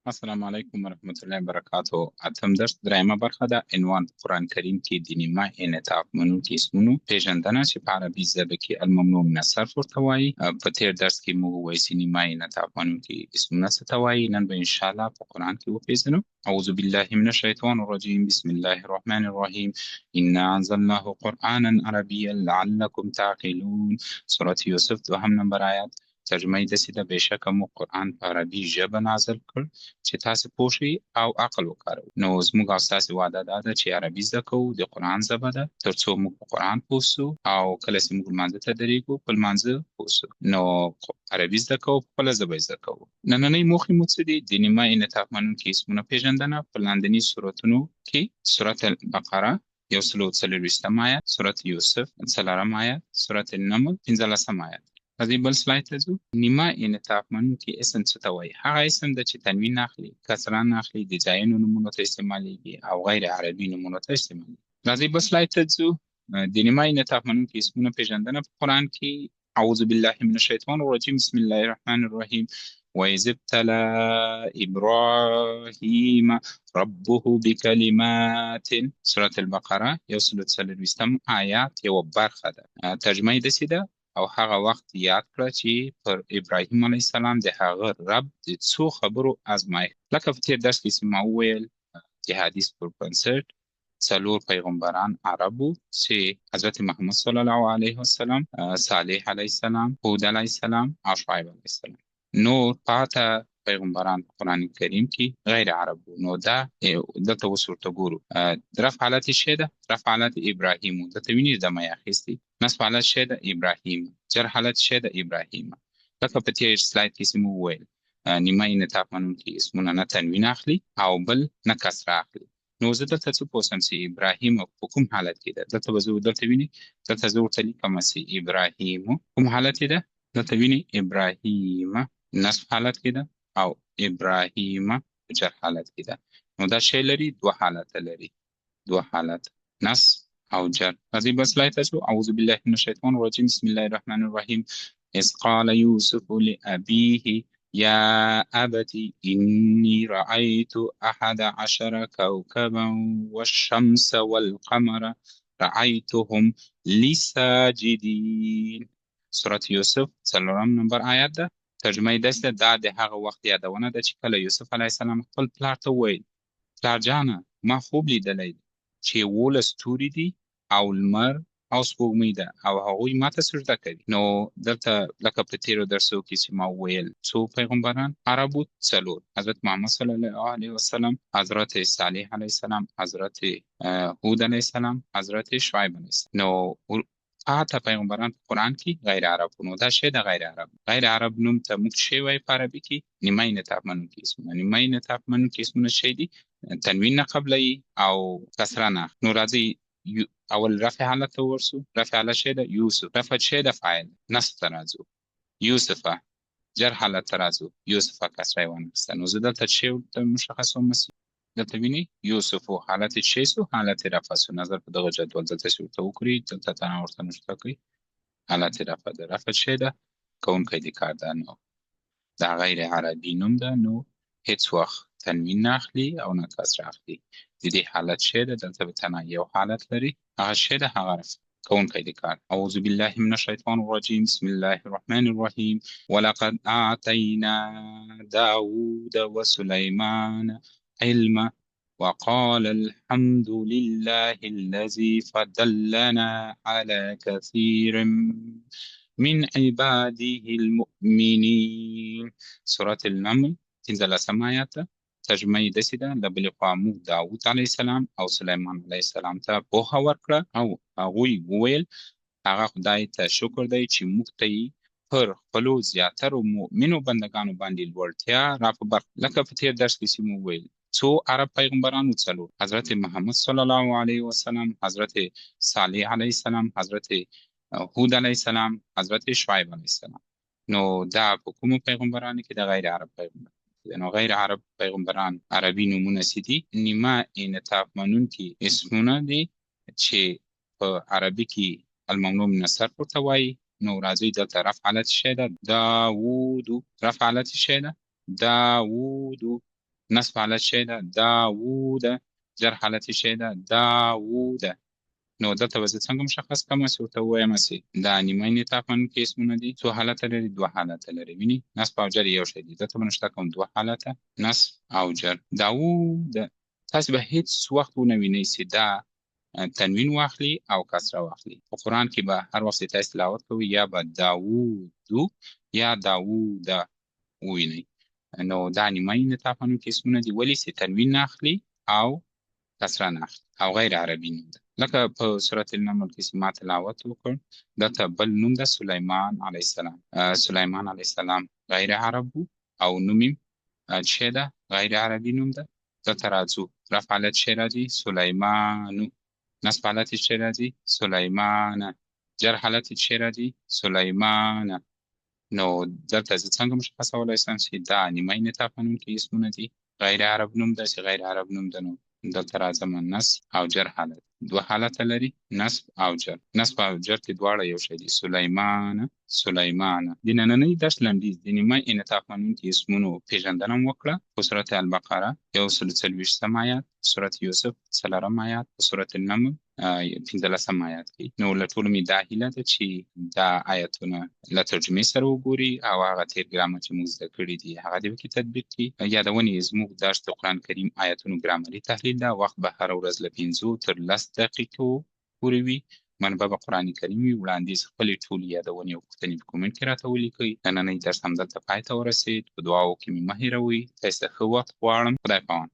السلام علیکم ورحمت الله وبرکاته. اتم درس درېیمه برخه ده. عنوان: په قرآن کریم کې د نیمه انعطاف منونکي اسمونو پېژندنه، چې په عربي ژبه کې الممنوع من الصرف ورته وایي. په تېر درس کې موږ وویل چې نیمه انعطاف منونکي اسمونه څه ته وایي. نن به انشاءالله په قرآن کې وپېژنو. أعوذ بالله من الشيطان الرجيم، بسم الله الرحمن الرحيم، إنا أنزلناه قرآنا عربيا لعلكم تعقلون. سورة یوسف، دوهم نمبر آیات. ترجمه یې داسې ده: بېشکه موږ قرآن په عربي ژبه نازل کړ چې تاسې پوه شئ او عقل وکاروئ. نو زموږ او ستاسې وعده دا ده چې عربي زده کوو، د قرآن ژبه ده، تر څو موږ په قرآن پوه سو او کله چې موږ لمانځه ته درېږو، په لمانځه پوه سو. نو عربي زده کوو، په خپله ژبه یې زده کوو. نننۍ موخې مو څه دي؟ د نیمه انعطاف منونکي اسمونه پېژندنه په لاندني سورتونو کې: سورة البقره، 124م آیت، سورة یوسف، څلورم آیت، سورة النمل، 15م آیت. راځئ بل سلاید ته ځو. نیمه انعطاف منونکي اسم څه ته وایي؟ هغه اسم ده چې تنوین نه اخلي، کسره نه اخلي، د ځایونو نومونو ته استعمالیږي او غیر عربي نومونو ته استعمالیږي. راځئ بل سلاید ته ځو. د نیمه انعطاف منونکي اسمونه پېژندنه په قرآن کې: أعوذ بالله من الشيطان الرجيم، بسم الله الرحمن الرحيم، وإذ ابتلى إبراهيم ربه بکلمات. سورة البقره، 124م آیات یوه برخه ده. ترجمه یې داسې ده: او هغه وخت یاد کړه چې پر ابراهیم علیه السلام د هغه رب د څو خبرو ازمایښت. لکه په تېر درس کې چې ما وویل، د حدیث پر بنسټ څلور پیغمبران عرب وو، چې حضرت محمد صلی الله علیه وسلم، صالح علیه السلام، هود علیه السلام او شعیب علیه السلام. نور پاته پیغمبران په قرآن کریم کې غیر عرب وو. نو دا دلته اوس ورته ګورو. رفع حالت شی ده، رفع حالت ابراهیم، دلته ویني دمه یې اخیستې. نصب حالت شی ده ابراهیم، جر حالت شی ده ابراهیم. لکه په تېر سلاید کې چې مو وویل، نیمه انعطاف منونکي اسمونه نه تنوین اخلي او بل نه کسره اخلي. نو زه دلته څه پوه شم چې ابراهیم په کوم حالت کې ده؟ دلته به زه دلته ویني، دلته زه ورته لیکم چې ابراهیم کوم حالت کې ده. دلته ویني ابراهیم نصب حالت کې ده او ابراهیم جر حالت کې ده. نو دا شی لري، دوه حالت لري، دوه حالت، نصب او جر. راځئ بس لای ته شو. اعوذ بالله من الشیطان الرجیم، بسم الله الرحمن الرحیم، اذ قال یوسف لأبیه يا أبت إني رأيت أحد عشر كوكبا والشمس والقمر رأيتهم لي ساجدين. سورة یوسف، څلورم نمبر آیات ده. ترجمه یې داسې ده: دا د هغه وخت یادونه ده چې کله یوسف علیه السلام خپل پلار ته وویل: پلار جانه، ما خوب لیدلی دی چې 11 ستوري دي او لمر او سپوږمۍ ده او هغوی ماته سجده کوي. نو دلته لکه په تیرو درسو کې چې ما وویل، څو پیغمبران عرب وو؟ څلور: حضرت محمد صلی الله علیه وسلم، حضرت صالح علیه السلام، حضرت هود علیه السلام، حضرت شعیب علیه السلام. نو پاته پیغمبران په قرآن کې غیر عرب. نو دا شی د غیر عرب، غیر عرب نوم ته موږ شی وایي په عربي کې؟ نیمه انعطاف منونکي اسمونه. نیمه انعطاف منونکي اسمونه شی دي؟ تنوین نه قبلوي او کسره نه. نو راځئ اول رفع حالت ته ورسو. رفع حالت شی ده یوسف، رفع شی ده فاعل. نصب ته راځو یوسفه، جر حالت ته راځو یوسفه، کسره یې وانخیسته. نو زه دلته شی ورته مشخصوم. دلته ویني یوسف حالت شی سو؟ حالت رفع سو. نظر په دغه جدول دلته چې ورته وکړي، دلته تنه ورته نشته کوي، حالت رفع ده. رفع شی ده؟ کوونکی د کار ده. نو دا غیر عربي نوم ده، نو هیڅ وخت تنوین نه اخلي او نه کسره اخلي. د دې حالت شی ده؟ دلته به تنها یو حالت لري، هغه شی ده؟ هغه رفع، کوونکی د کار. اعوذ بالله من الشیطان الرجیم، بسم الله الرحمن الرحیم، ولقد اعطینا داود وسلیمان علما وقال الحمد لله الذي فضلنا على كثير من عباده المؤمنين. سورة النمل، 15 آیات. ترجمه یې داسې ده: له بلې خوا موږ داود علیه السلام او سلیمان علیه السلام ته پوهه ورکړه او هغوی وویل: هغه خدای ته شکر دی چې موږ ته یې پر خپلو زیاترو مؤمنو بندګانو باندې لوړتیا را په برخه. لکه په تېر درس کې چې مو وویل، څو عرب پیغمبرانو؟ څلور: حضرت محمد صلی الله علیه وسلم، حضرت صالح علیه السلام، حضرت هود علیه السلام، حضرت شعیب علیه السلام. نو دا په کومو پیغمبرانو کې د غیر عرب پیغمبر؟ نو غیر عرب پیغمبران عربي نومونه څه دي؟ نیمه انعطاف منونکي اسمونه دي چې په عربي کې الممنوع من الصرف ورته وایي. نو راځئ دلته رفع حالت شی ده داوود، رفع حالت شی ده داوود. نصب حالت شی ده داوود، جر حالت شی ده داوود. نو دلته به زه څنګه مشخص کړم چې ورته ووایم چې دا نیمه انعطاف منونکي اسمونه دي؟ څو حالته لري؟ دوه حالته لري. ویني، نصب او جر یو شی دي. دلته به نشته کوم دوه حالته، نصب او جر. داوود تاسو به هیڅ وخت ونه وینئ چې دا تنوین واخلي او کسره واخلي. په قرآن کې به هر وخت چې تاسو تلاوت کوئ یا به داوودو یا داووده ووینئ. نو دا نیمه انعطاف منونکي اسمونه دي، ولې چې تنوین نه اخلي او کسره نه اخلي او غیر عربي نوم ده. لکه په سورة النمل کې چې ما تلاوت وکړ، دلته بل نوم ده سلیمان علیه السلام. سلیمان علیه السلام غیر عرب وو او نوم یې څه ده؟ غیر عربي نوم ده. دلته راځو، رفع حالت شی راځي سلیمانو، نصب حالت شی راځي سلیمانه، جر حالت شی راځي سلیمانه. نو دلته زه څنګه مشخصولای شم چې دا نیمه انعطاف منونکي اسمونه دي؟ غیر عرب نوم ده، چې غیر عرب نوم ده نو دلته راځم نصب او جر حالت دوه حالته لري، نصب او جر. نصب او جر کې دواړه یو شی دي، سلیمانه سلیمانه. د نننۍ درس لنډیز د نیمه انعطاف منونکي اسمونو پېژندنه مو وکړه په سورة البقره 140 آیات، سورة یوسف څلورم آیات، په سورة النمل 15 آیات کې. نو له ټولو مې دا هیله ده چې دا آیتونه له ترجمې سره وګوري او هغه تېر ګرامر چې موږ زده کړي دي هغه دې پکې تطبیق کړي. یادونې زموږ درس د قرآن کریم آیتونو ګرامري تحلیل ده. وخت به هره ورځ له 5 تر 10 دقیقو پورې وي. منبع به قرآن کریم وي. وړاندیز خپلې ټولې یادونې او پوښتنې په کومنټ کې راته ولیکئ. نننۍ درس همدلته پای ته ورسېد. په دعاوو کې مې مه هېروئ. تاسو ته ښه وخت غواړم. خدای پامان.